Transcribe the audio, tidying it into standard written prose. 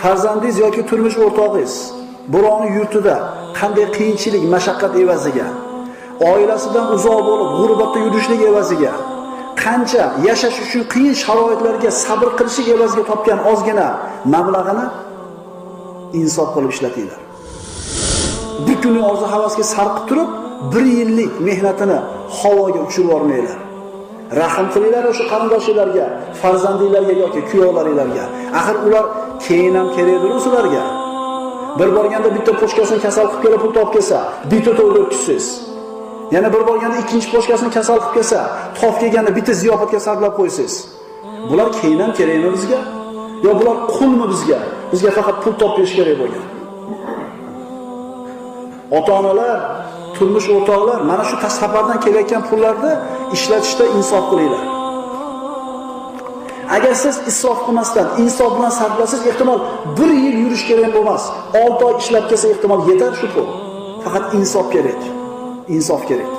Farzandingiz yoki turmush o'rtog'ingiz birovning yurtida qanday qiyinchilik, mashaqqat evaziga, oilasidan uzoq bo'lib, g'urbatda yurishlik evaziga, qancha yashash uchun qiyin sharoitlarga sabr qilishlik evaziga topgan ozgina mablag'ini insof qilib ishlatinglar. Bir kunlik orzu havasga sarqib turib, bir yillik mehnatini havoga uchirib yubormanglar. Rahm qilinglar o'sha qarindoshlarga, farzandinglarga yoki kuyovlaringlarga. Axir ular keyin ham kerakdir ularga. Bir borganda bitta pochkasini kasal qilib kelib pul topib kelsa, bitta to'yda o'tkazsiz. Yana bir borganda ikkinchi pochkasini kasal qilib kelsa, topib kelganda bitta ziyofatga sarflab qo'ysiz. Bular keyin ham kerakmi bizga? Yo bular qulmi bizga? Bizga faqat pul topib berish kerak bo'lgan. Ota-onalar, turmush o'rtoqlar mana shu safardan kelayotgan pullarni ishlatishda insof qilinglar. Agar siz isrof qilmasdan, insof bilan sarflasangiz, ehtimol 1 yil yurish kerak bo'lmas. 6 oy ishlab kelsa ehtimol yetar shu pul. Faqat insof kerak. Insof kerak.